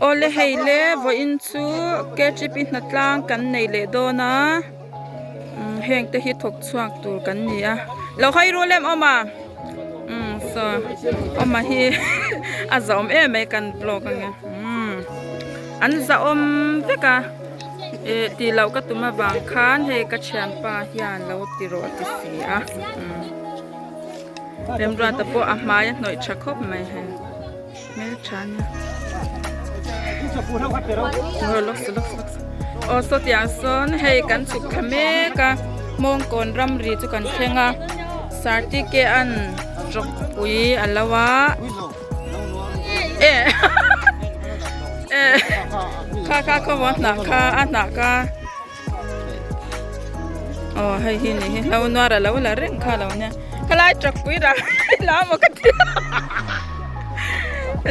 Awle hei le vawiin chu KTP hnatlang kan nei leh dawn a umm heng te hi thawk chhuak tur kan ni a lo hawi rul em awm a umm saw awma hi a zahawm em mai kan vlog ange umm an zahawm vek a ih tih loh ka tum avang khan hei ka thianpa hian lo ti rawh a ti si a umm. Remruata pawh a hmai a hnawih tha khawp mai hei hmeltha ania aw saw tiang sawn hei kan chhuk thla mek a hmawngkawn ramri chu kan thleng a sartike an rawkpui a lo a eh eh kha kha khaw a hnah kha a hnah kha. Aw hei hi ni hi hlo nuar a lo la reng kha lo nia khalai truck pui rah la maw ka ti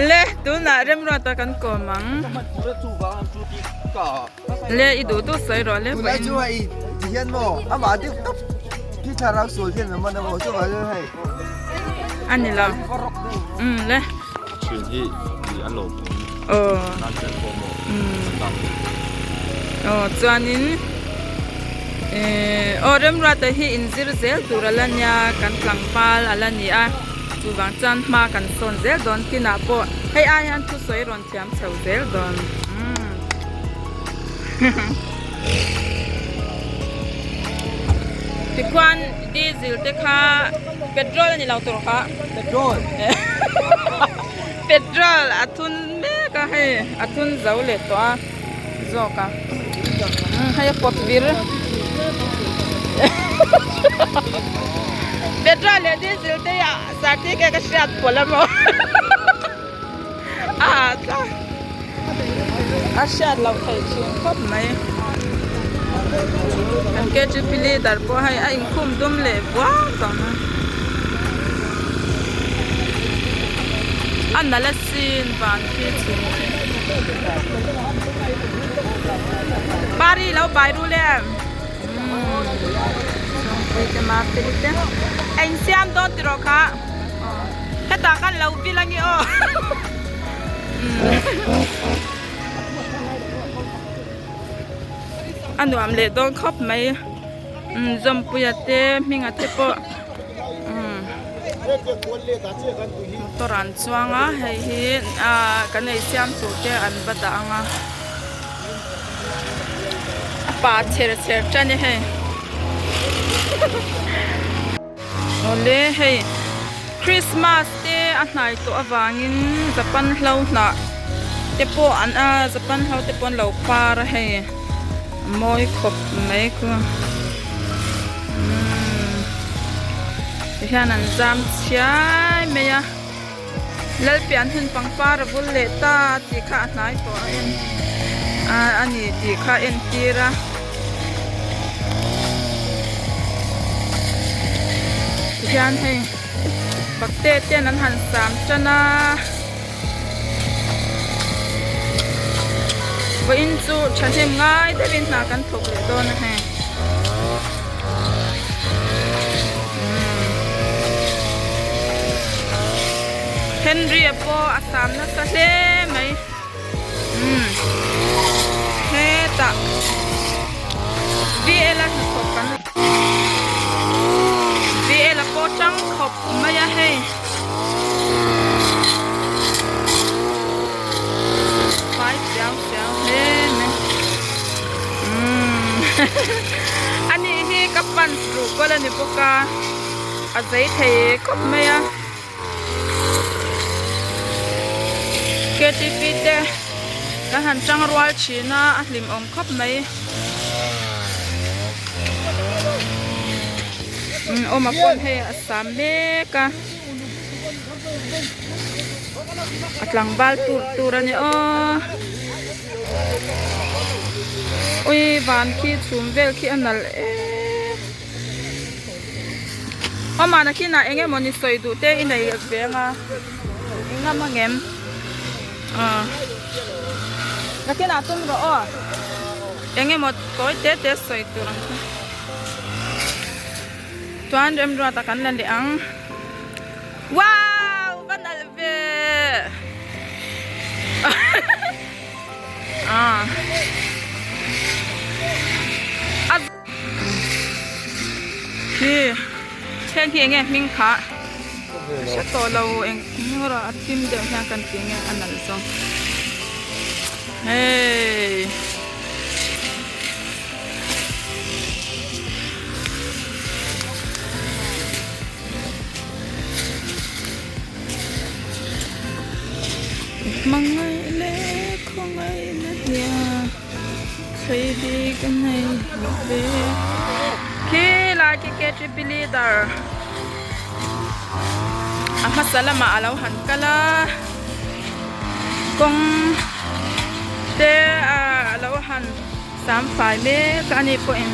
le tunah remruata kan kawm ang le i duh duh sawi rawh le Tunlai chu hei ti hian maw amah deuh tawp khi thlarau sual hian a man a maw chuvang chuan hei a ni lo um le Thin hi i a lawm awm aw nan tel pawh maw um dang aw chuanin eh aw remruata hi inzir zel tur a la nia kan tlangval a la ni a chuvang chuan hma kan sawn zel dawn kinah pawh hei ai hian thusawi rawn thiam chho zel dawn umm tikhuan diesel te kha petrol a ni lo tur kha petrol petrol a thun mek a hei a thun zo leh tawh a zawk a hei a pawt vir petrol leh diesel te hi certificate ka hriat pawlh a maw a tla a hriat loh theih thin khawp mai kan KTP leader pawh hei a inkhum dum leh vuak tawh mai a nalh asin van khi chhum khi pari lo bai rul em umm chhungpui te mapui te a insiam dawn tiraw kha. Hetah khan lo vil ange aw. A nuam leh dawn khawp mai. Umm Zawmpuia te hminga te pawh umm motor an chuang a hei hi ah kan ei siam tur te an va dah ang a. A pa chher chher tan e hei. Awle hei Christmas te a hnai tawh avangin Japan hlo hnah te pawh an a Japan hlo te pawh an lo par a hei a mawi khawp mai khu umm tihian an zam chhiai mai a Lalpian hun pangpar a vul leh ta tih kha a hnai tawh a en a ni tih kha a entir a. Tihian hei bakte ten an han sam tan a vawiin chu thahnem ngai deuhin hna kan thawk leh dawn a hei. Henry a pawh a sam nasa hle mai umm hetah VL a hnathawk kan VL a pawh tang khawp mai a hei fai chiang chiang hle mai umm ani hi ka fans ruh kual a ni bawk a a zei thei khawp mai a. Ktp te kan han tang rual thin a a hlim awm khawp mai umm awm a pawn hei a sam mek a a tlangval tur tur a ni aw ui van khi chhum vel khi a nalh em. Awmah nakinah eng emaw ni sawi duh te i nei ve anga eng ngam angem ah nakinah tum rawh aw eng emaw tawi te te sawi tur ang kha chuan remruata kan la leh ang wow va nalh ve. khi enge hming kha ka hre tawh lo eng hming a thim deuh hian kan ti nge a nalh zawng hei. Hmangaih leh khawngaihna hian thlei bik a nei lo ve. Khi lai khi KTP leader a hmasa lamah a lo han kal a kawng te a lo han sam fai mek a ani pawhin.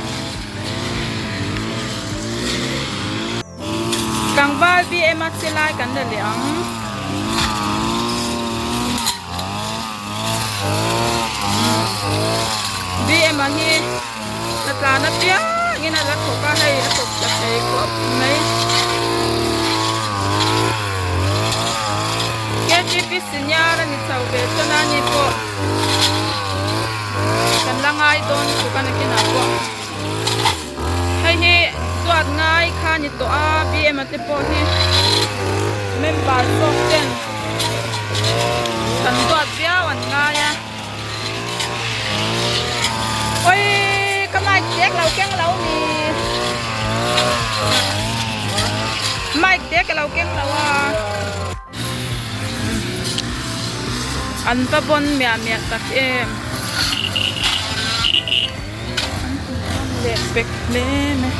Tlangval BM a che lai kan la leh ang. BM a hi la tlan apiangin a la thawk a hei a thawk tha thei khawp mai. KTP senior a ni chho ve chuan a ni pawh kan la ngai dawn tuk a nakinah pawh. Hei hi duat ngai kha ni tawh a BM a te pawh hi member zawk ten kan duat viau an ngai a oi ka mic tek lo keng lo ni mic te ka lo keng lo a an va bawn miah miah tak em. Leh pek hle mai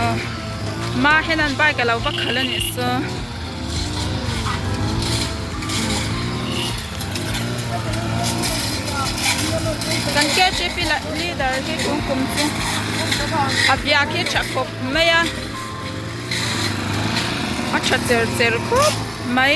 aw ma hian an bike alo va khalh anih saw kan KTP leader hi kum kum chu a biak hi tha khawp mai a a tha cher cher khawp mai.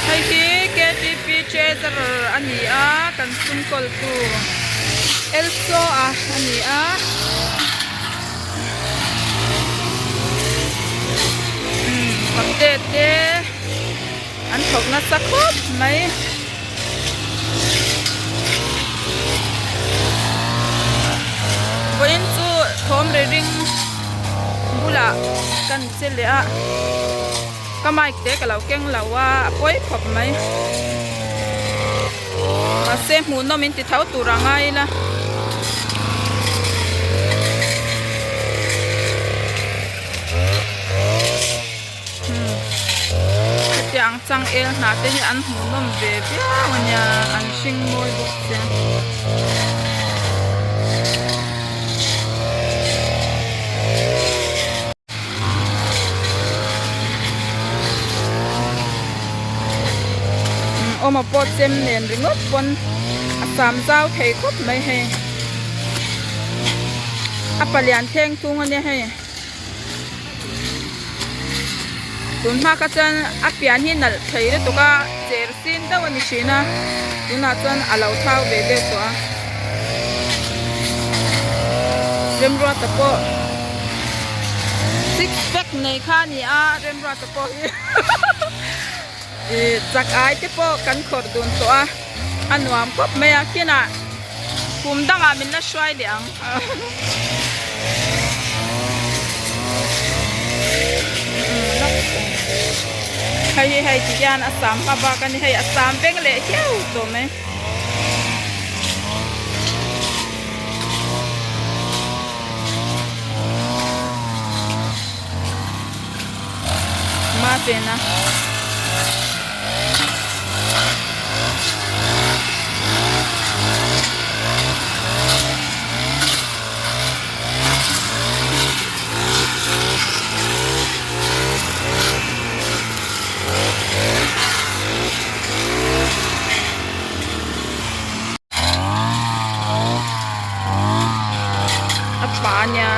Hei hi KTP Treasurer a ni a kan chhungkawltu Elso a a ni a. Pakte te an thawk nasa khawp mai. Vawiin chu thawm ri ring bulah kan che leh a ka mic te ka lo keng lo a a pawi khawp mai mahse hmuhnawm in ti tho tur a ngai ila. Hetiang changel hna te hi an hmuhnawm ve viau a nia an hring mawi bawk che. Awma pawh chem nen ringawt pawn a sam zau thei khawp mai hei a palian thleng thung a nia hei. Tun hma kha chuan a pian hi nalh thei lutuk a cher sin deuh a ni thin a tunah chuan a lo thau ve deuh tawh a Remruata pawh six pack nei kha a ni a Remruata pawh hi ih chak ai te pawh kan khawrh dun tawh a a nuam khawp mai a kinah kum dangah min la hruai leh ang. Hei hi hei ti hian a sam hma bak a ni hei a sam veng leh hiau tawh mai. Mahse na. A pa nia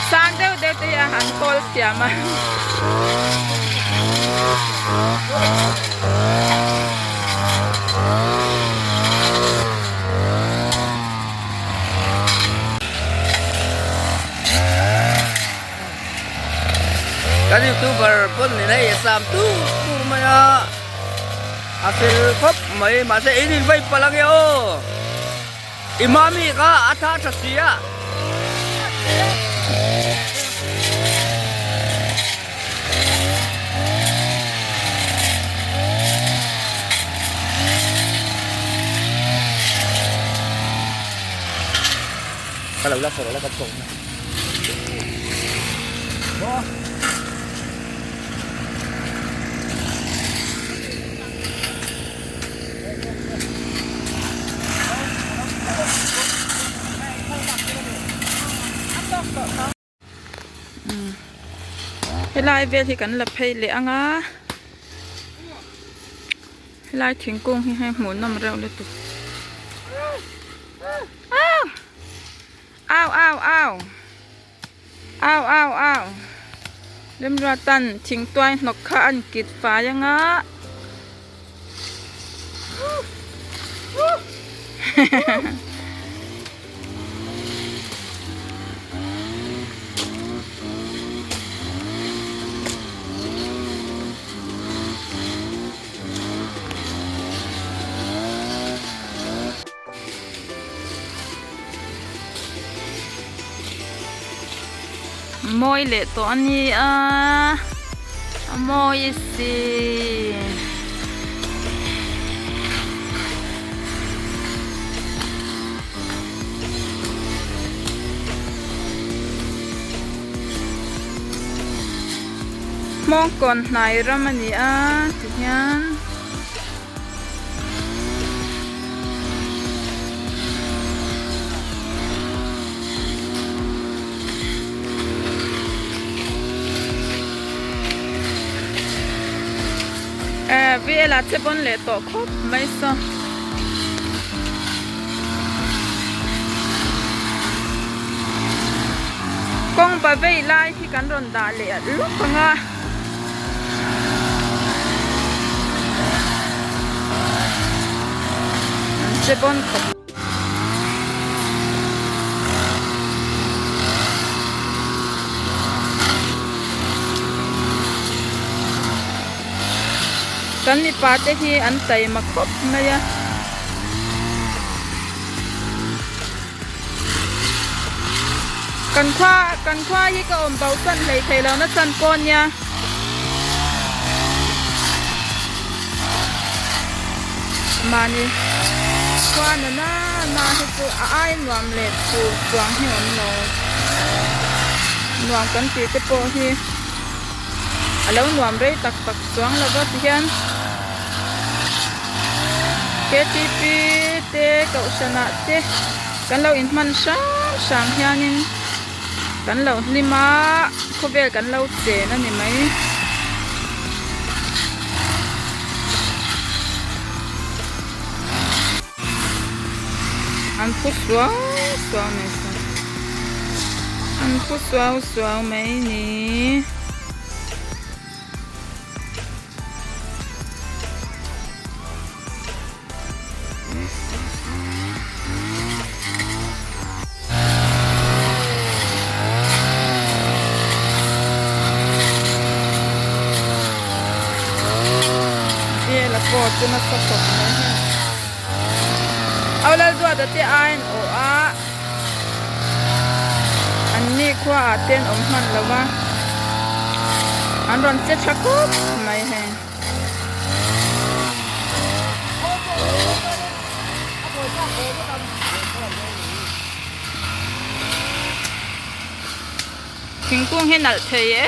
sang deuh deuh te hi a han kawl thiam a. Kan youtuber pawn in hei a sam tur tur mai a a fel khawp mai mahse in in vaih palh ange aw i mami kha a tha tha si a. Ka lo la sawrh la ka chhuak na. Helai vel hi kan la phei leh ang a helai thingkung hi hei hmuh nawm reuh lutuk au au au au au au au remruatan thingtuai hnawk kha a inkit fai ang a. Mawi leh tawh a ni a a mawi si. Hmawngkawn hnai ram a ni a tihian. Eh VL ah che pawn leh tawh khawp mai saw. Kawng pa vei lai hi kan rawn dah leh lawk ang a. An che bawn khawp. Kan mipa te hi an taima khawp mai a. Kan khua kan khua hi ka awm bo chan hlei thei lo na chan pawh nia. Mahni khua na na na hi chu a ai nuam leh tur chuang hi awm lo. Nuam kan tih te pawh hi a lo nuam rei tak tak chuang lo va ti hian. Ktp te kohhranah te kan lo inhman hrang hrang hianin kan lo hlim a khawvel kan lo chen a ni mai. An phu suau suau mai sa an phu suau suau mai ni. Vela pawh chu nasa khawp mai hei. Au Lalduata te aiin awh a an ni khua ah te an awm hman lo va an rawn che tha khawp mai hei. Thingkung hi nalh thei e.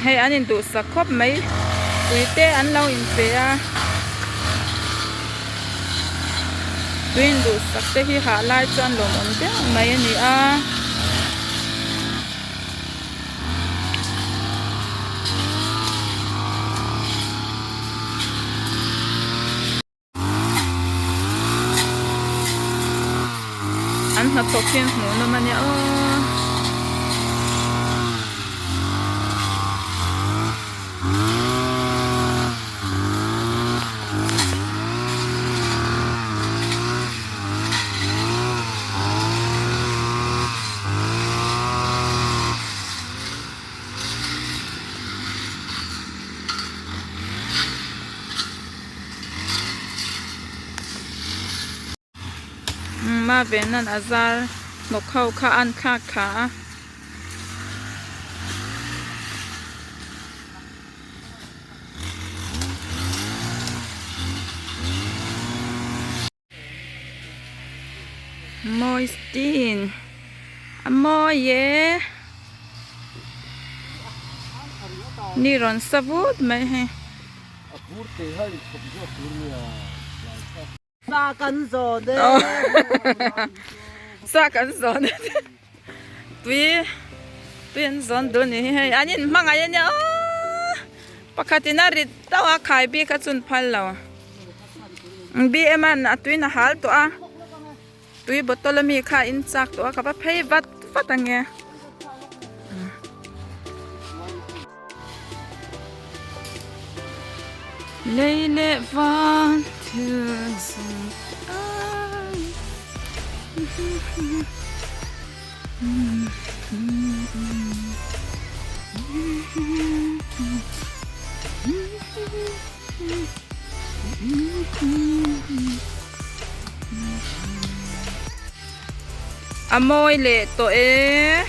Hei an induhsak khawp mai tui te an lo inpe a tui induhsak te hi hah lai chuan lawmawm deuh mai a ni a. An hnathawk hi an hmuh nawm a nia aw. Engmah venan a zar hnawk ho kha an thlak thla a. Moistin a mawi e ni rawn sa vut mai hei. Sa kan zawn e. Sa kan zawn e. Tui tui an zawn duh ni hi hei an in hmangaih a nia aw pakhat in a rit deuh a khai bik a chun phal lo BM an a tuin a hal tawh a tui bottle ami kha a in chak tawh a ka va phei vat vat ange. Lei leh van thil zawng ai A mawi leh tawh e.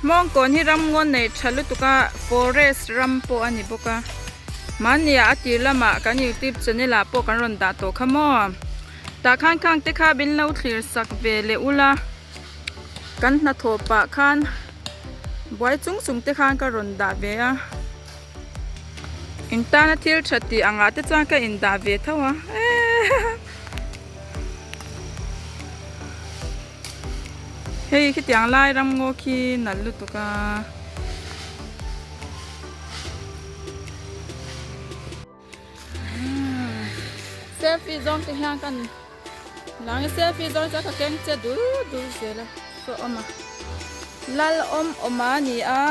Hmawngkawn hi ramngaw nei tha lutuk a, forest ram pawh a ni bawk a. Mahnia a tir lamah kan youtube channel ah pawh kan rawn dah tawh kha maw. Tah khan khang te kha min lo thlir sak ve leh ula. Kan hnathawh pah khan buai chung chung te khan ka rawn dah ve a. In tana thil tha tih angah te chuan ka indah ve tho a. Hei khitiang lai ram ngaw khi nalh lutuk a. Selfie zawng te hian kan lang selfie zawng chuan ka keng che dul dul zel a saw awm a lal awm awm a ni a.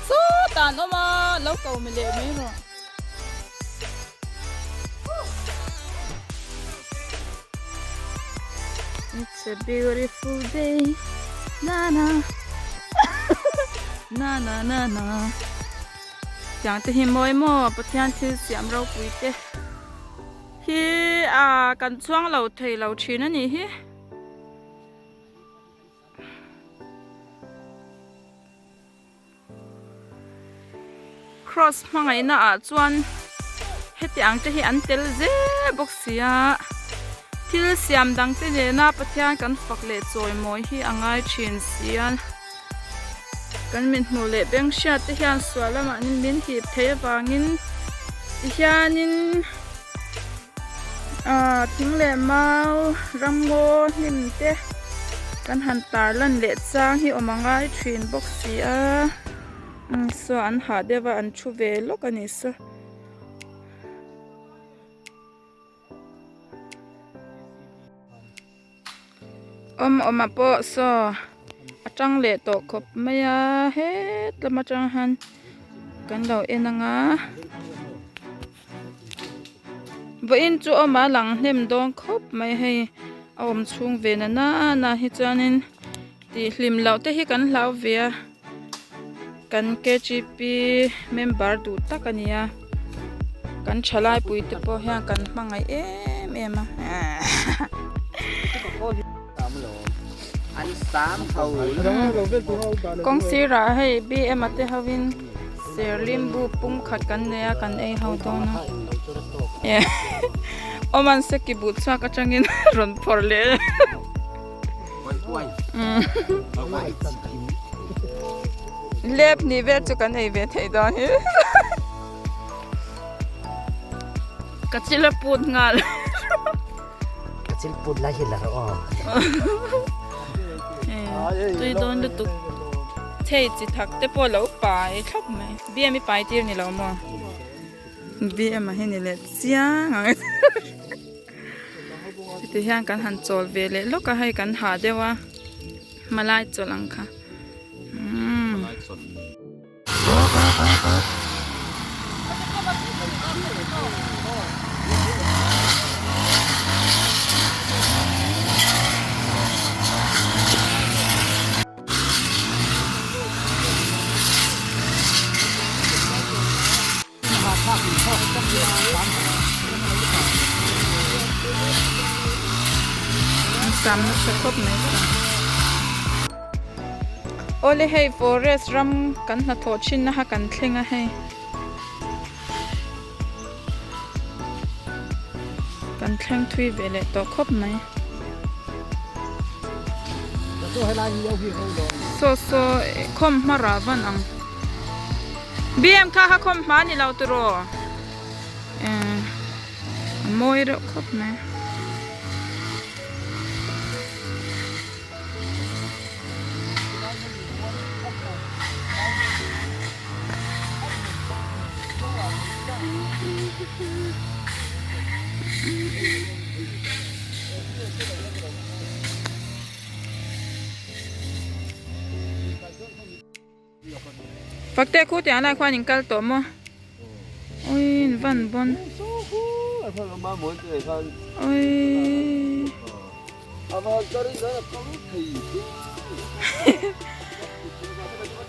Sawtah an awm a lo ko mi leh mai rawh. It's a beautiful day na na na na na na tiang te hi mawi maw Pathian thil siam ropui te hi ah kan chhuang lo thei lo thin a nih hi. Cross hmangaihna ah chuan heti ang te hi an tel zel bawk sia thil siam dang te nena Pathian kan fak leh chawimawi hi a ngai thin sia kan min hmuh leh beng hriat te hian sual lamah min hip theih avangin tihianin. Ahh thing leh mau ramngaw hnim te kan han tar lan leh chang hi awm a ngai thin bawk si a saw an hah deuh a an thu ve lawk a ni saw. Awm awm ah pawh saw a tang leh tawh khawp mai a het lam atang hian kan lo en ang a vawiin chu awm a lang hnem dawn khawp mai hei a awm chhung ve na nana hi chuanin tih hlim loh te hi kan hlau ve a kan K_G_P member duh tak a ni a kan thalai pui te pawh hian kan hmangaih em em a. Kawng sirah hei B_M a te hovin serlimbu pum khat kan nei a kan ei ho dawn a awm an seki buh chhuak atangin rawn phawrh leh. Lep ni vel chu kan ei ve thei dawn hi. Ka chil a put nghal. Ka chil put lai hi la rawh aw. Tui dawn lutuk. Thei chi thak te pawh lo pai thlap mai. BM i pai tir ni lo maw? BM a hi ni leh chiang ang. Heti hian kan han chawl ve leh lawk a hei kan ha deuh a hmalai chawlh ang kha umm. Sam nasa khawp mai sam. Awle hei forest ram kan hnathawh thin na kha kan thleng a hei. Kan thleng thui ve leh tawh khawp mai. Saw saw khawm hma rah van ang. BM kha kha khawm hma ni lo tiraw? Eh a mawi reuh khawp mai. Fakte khu tiang lai khuan in kal tawh maw? Ui in van bawn. Ui.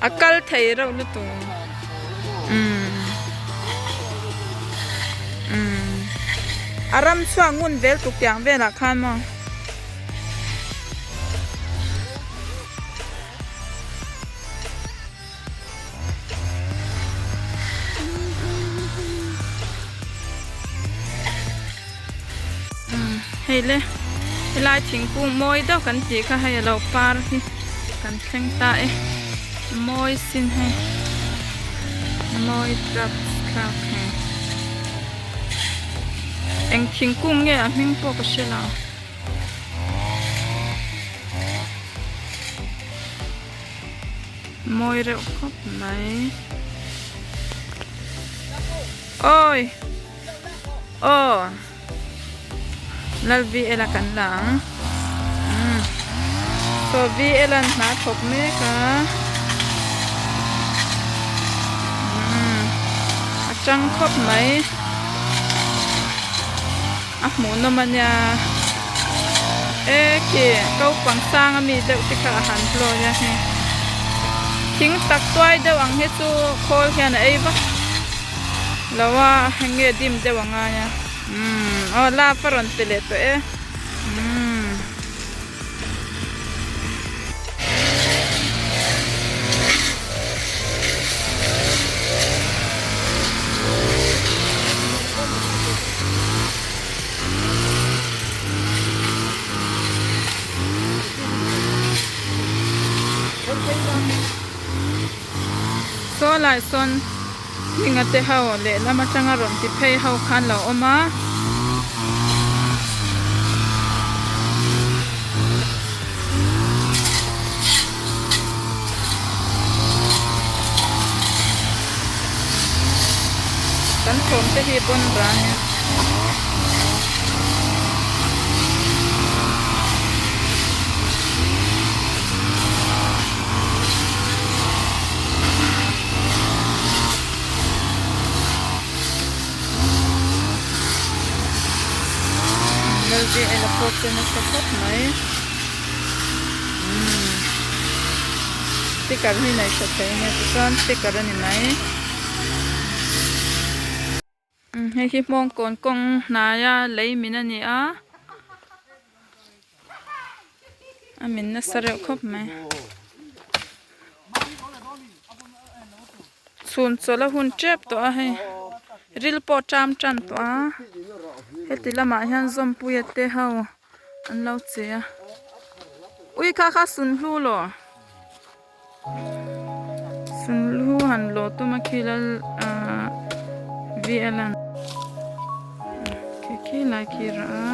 A kal thei reuh lutuk. Umm. Umm. A ram chhuak ngun vel tuk tiang velah khan maw? Hei le helai thingkung mawi deuh kan tih kha hei alo par hi kan thleng ta e mawi sin hei mawi thlak thlak hei eng thingkung nge a hming pawh ka hre lo. Mawi reuh khawp mai. Awi! Aw! Lal VL a kan la ang. Umm. Saw VL an hna thawk mek a. Umm. A tang khawp mai. A hmuh nawm a nia. E khi naupang sang ami deuh te kha a han hlawi a hei. Thing tak tuai deuh ang hi chu khawl hian a ei vak lo a eng nge dim deuh a ngai a. Umm aw lap a rawn ti leh tawh e. Umm. Saw lai sawn hminga te ho lehlam atanga rawn ti phei ho khan lo awm a. Kan thawm te hi pawn ran in Lalve ela pawh chu nasa khawp mai. Umm sticker hi nei tha thei nia tichuan sticker a ni mai. Umm hei hi hmawngkawn kawng hnaia lei min a ni a a min nasa reuh khawp mai. Chhun chawlh a hun tep tawh a hei ril pawh ṭam tan tawh a heti lamah hian zawmpuia te ho an lo che a ui kha kha sunhlu law sunhlu han lawh tum a khi lal ahh v l an khi khi lai khi rah a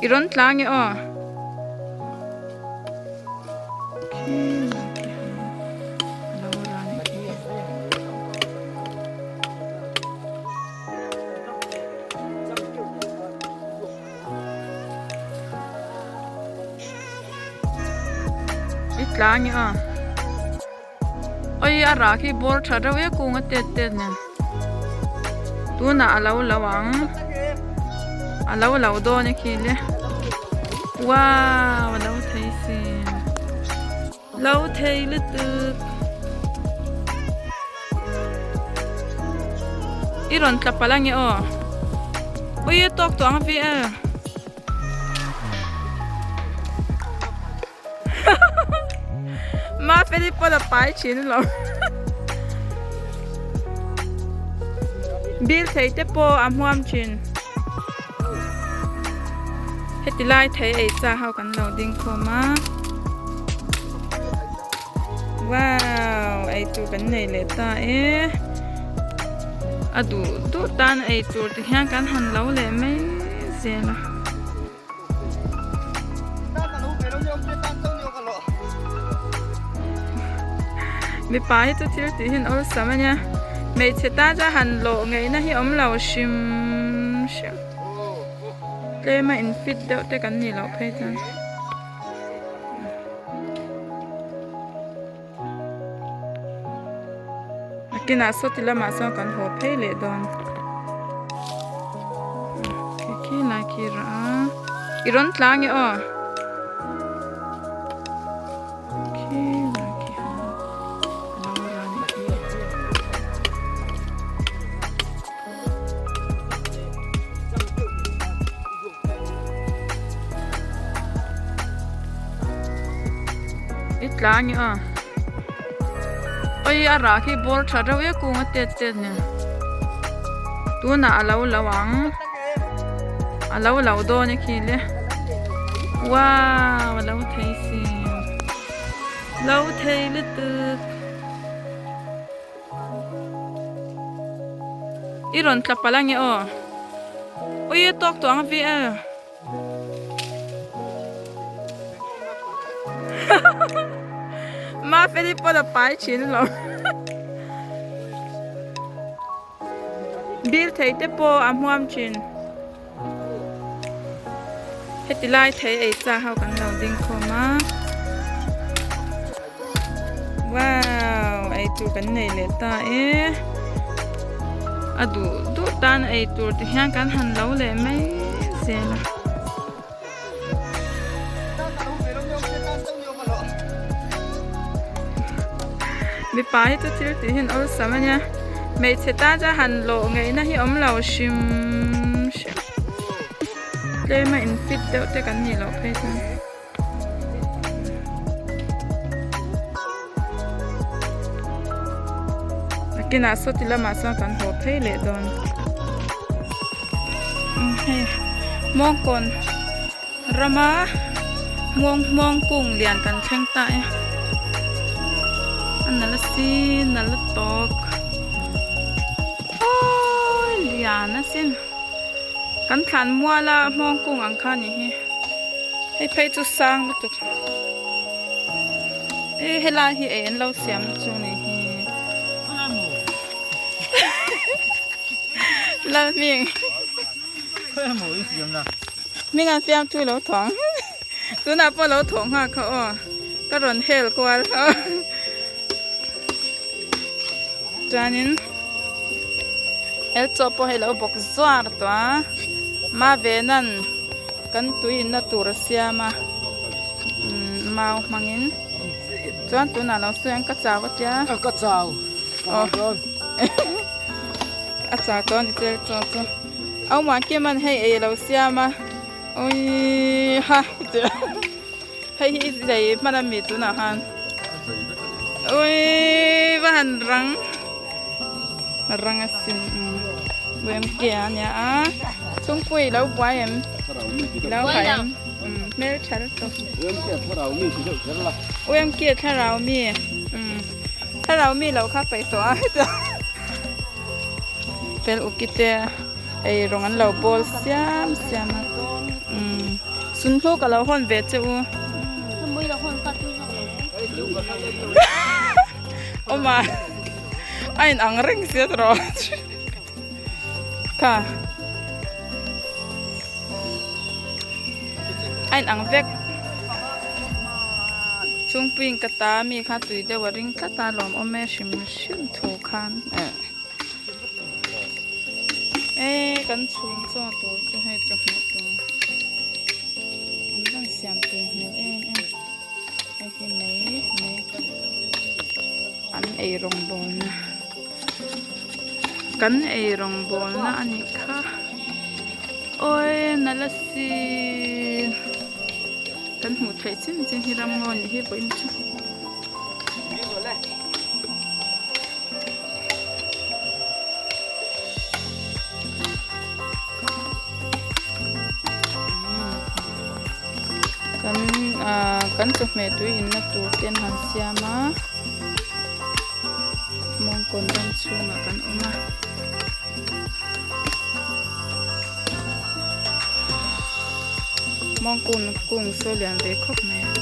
i rawn tlang e aw khi lai khi a lo rah a nih khi. I tla nge a oi a rah khi bawr tha reuh e kung a tet tet nen tunah a lo lo ang a lo lo dawn e khi le wow a lo thei sin lo thei lutuk i rawn tla palh ange aw ui a tawk tawh ang a vi e. Mafeli pawn a pai thin lo. Bil thei te pawh a hmuam thin. Heti lai thei ei cha ho kan lo ding khawm a. Wow ei tur kan nei leh ta e. A duh duh tan ei tur ti hian kan han lo leh mai zel a. Mipa hi chu thil tih hian awlsam a nia hmeichhe tan chuan han lawh ngeihna hi awm lo hrim hrim tlem a in fit deuh te kan nih loh phei chuan. Nakinah sawti lamah chuan kan haw phei leh dawn. Khi khi lai khi rah a. I rawn tlang e aw. Khi lai khi a lo rah a nih hi. I tlang i a oi a rah khi bawr tha reuh e kung a tet tet nen tunah a lo lo ang a lo lo dawn e khi le wow a lo thei si lo thei lutuk. I rawn tla palh ange aw. Ui a tawk tawh ang vi e. Mafeli pawn a pai thin lo. Bil thei te pawh a hmuam thin. Heti lai thei ei cha ho kan lo ding khawm a. Wow ei tur kan nei leh ta e. A duh duh tan ei tur ti hian kan han lo leh mai zel a. Mipa hi chu thil tih hian awlsam a nia hmeichhe tan chuan han lawh ngeihna hi awm lo hrim hrim tlem a in fit deuh te kan nih loh phei chuan. Nakinah sawti lamah chuan kan haw phei leh dawn hei mawngkawn. Rama hmuang hmuang kung lian kan thleng ta e. A nalh a si, nalh a tawk. Awii lian a sin. Kan thlan mual a hmuang kung ang kha ni hi. Hei phei chu sang lutuk. E helai hi ei an lo siam na chu ni hi. Lalhming. Hming an fiam thu lo thawng tunah pawh lo thawh nghak kha aw ka rawn hel kual kha chuanin el chaw pawh hei lo bawk zuar tawh a ma ve nan kan tui inna tur a siam a mau hmangin chuan tunah lo sawi ang ka chau a tia ka chau aw. A chak dawn i tel chaw chu. Au Muankima'n hei ei a lo siam a, awii ha hei hi zei hman a mi tunah khan awii va han rang rang a sin UMK a nia a chhungpui lo buai em lo hai em hmeltha lutuk UMK thlarau mi thlarau mi lo kha paih tawh a. Fel ukite ei rawng an lo bawl siam siam a umm sunhlu ka lo hawn ve che u awma a in ang reng sia tawh kha a in ang vek chhungpuiin ka ta mi kha tui deuh a ring tlat a lawm awm e hrim hrim thu khan eh. E kan chhum chaw tur chu hei chawhmeh tur an rawn siam tur hmel em em hei hi mai mai an ei rawngbawlna kan ei rawngbawlna a nih kha awi nalh asin kan hmuh theih chin chin hi ramngaw nih hi vawiin chu. Kan chawhmeh tui inna tur te an han siam a mawngkawn ram chhungah kan awm a. Mawngkawn kung saw lian ve khawp mai a.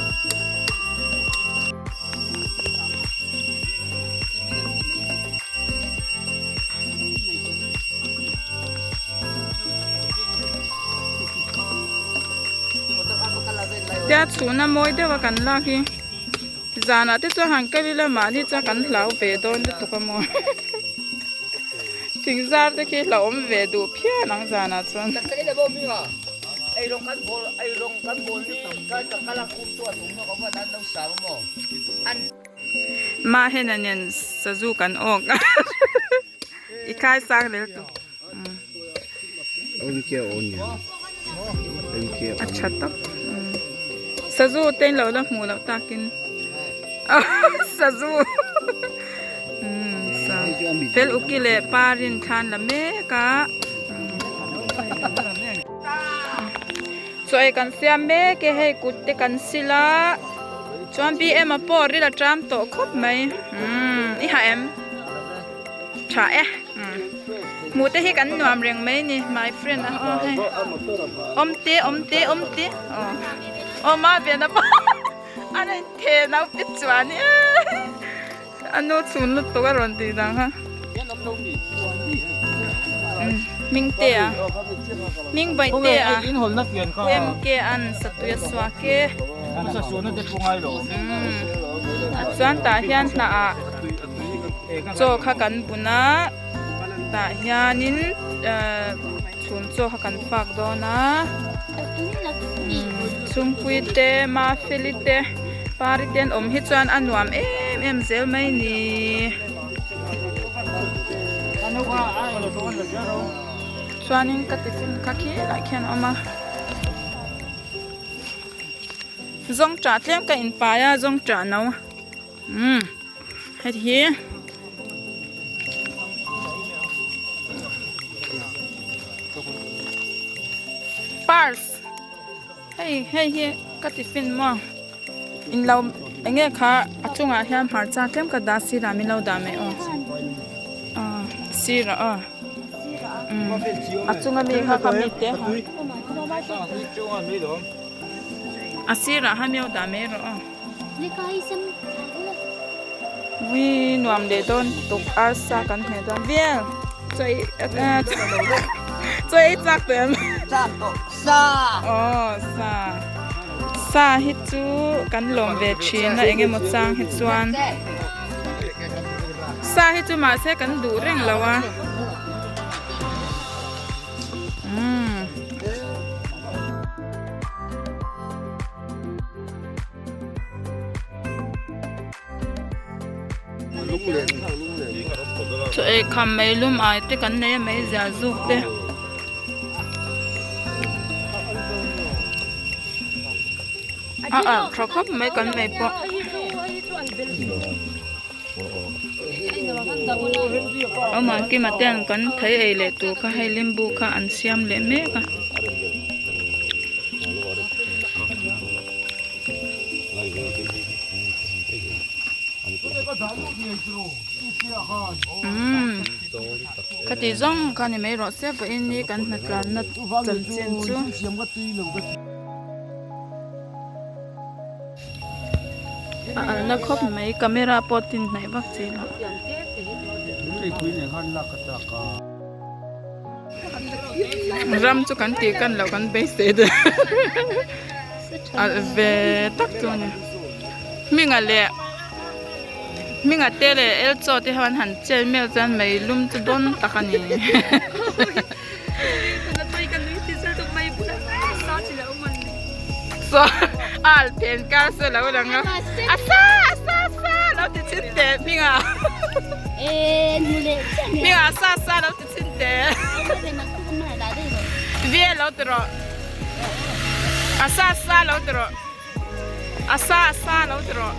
Tia chhuna mawi deuh a kan lak hi zanah te chuan han kal ila mahni chuan kan hlau ve dawn lutuk a maw thing zar te khi hlauhawm ve duh phian ang zanah chuan. Mahena nen sazu kan awk i khai sang lel tu. A tha tawp sazu te in lo la hmuh loh takin sazu fel uki leh parin thlan la mek a chaw ei kan siam mek e hei kut te kan sil a chuan bm a pawh ril a tram tawh khawp mai i ha em tha e. Hmuh te hi kan nuam reng mai ni my friend a aw hei awm te awm te awm te aw aw ma ve na pa a rawn the nau pit chuan hi a nu chhun lutuk a rawn tih dang kha hming te a hming baih te a mk an satui a suak e chuan tah hian hnah ah. Chaw kha kan bun a tah hianin ehh chhun chaw kha kan fak dawn a chhungpui te mafeli te pari te an awm hi chuan a nuam em em zel mai ni. Chuanin ka tiffin kha khilai khian a awm a. Zawngṭah tlem ka inpai a zawngṭah no. Umm heti hi purse hei hei hi ka tiffin maw in lo eng nge kha a chungah hian hmarcha tlem ka dah sirah min lo dah mai aw ah sirah aw umm a chunga mi kha kha mi te a sirah khan min lo dah mai rawh aw. Ui nuam leh dawn tuk arsa kan hmeh dawn vel chaw chaw ei chak tawh em chak tawh sa aw sa sa hi chu kan lawm ve thin a eng emaw chang hi chuan sa hi chu mahse kan duh reng lo a umm. Chaw ei kham mai lum ai te kan nei a mai ziah zuk te. A alh tha khawp mai kan nei pawh. Awmah kima ten kan thei ei leh tur kha hei limbu kha an siam leh mek a. Umm khati zawng kha ni mai rawh se vawiin ni kan hnatlanna chanchin chu. A alna khawp mai camera pawh tin hnaih vak chi loh. Ram chu kan tih kan loh kan beisei daih alh ve tak chu a ni hminga leh hminga te leh el chaw te ho an han chen meuh chuan mei lum chu dawn tak a ni. A alh phen kar se lo lang a a sa a sa sa lo ti chhin teh hminga hminga a sa sa lo ti chhin teh ve lo ti rawh a sa sa lo ti rawh a sa sa lo ti rawh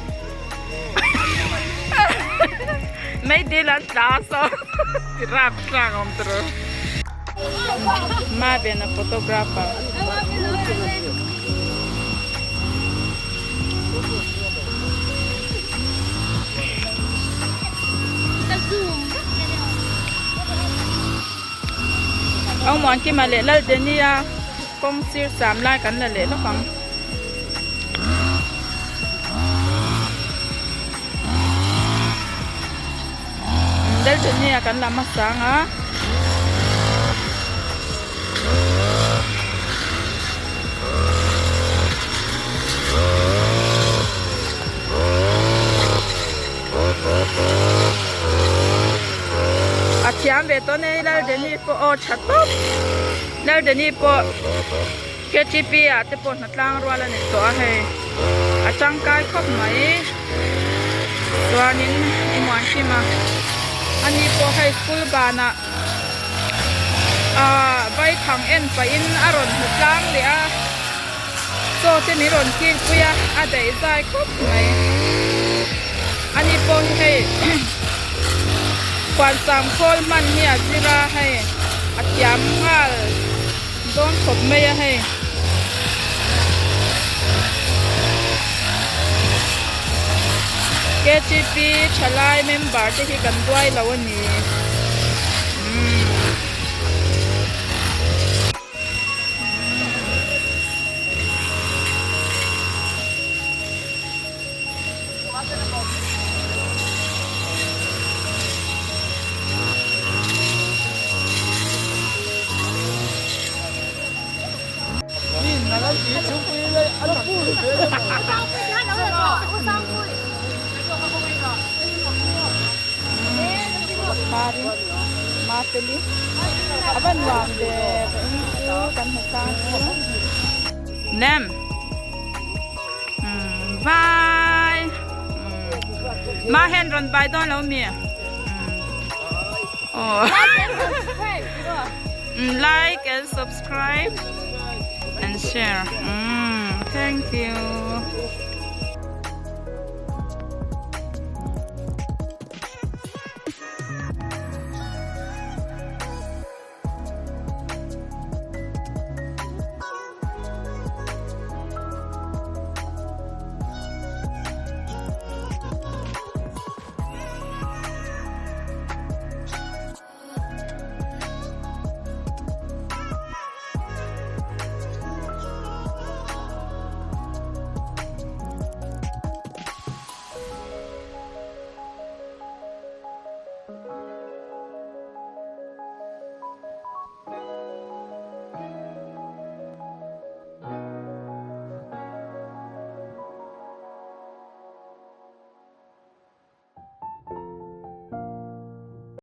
meidil an tla a saw ti rap tlang a awm ti rawh Marvin a photographer. Au Muankima leh Laldenia kawng sir sam lai kan la leh lawk ang. Laldenia kan la hmasa ang a. A thiam ve tawh nei Laldeni pawh aw tha tawp Laldeni pawh KTP ah te pawh hnatlang rual a ni tawh a hei a tangkai khawp mai chuanin i muan hrim a ani pawh hei school banah ahh vaithang en pahin a rawn hnatlang leh a. Chaw te min rawn kil pui a, a daih zai khawp mai. Ani pawh hi hei huansam khawl hman hi a zir a hei a thiam nghal dawn khawp mai a hei. Ktp thalai member te hi kan duai lo a ni. Umm. Mafeli a va nuam ve vawiin chu kan hmu tlang chu nem umm vai umm ma hian rawn bai dawn lo mi aw umm like and subscribe and share umm thank you.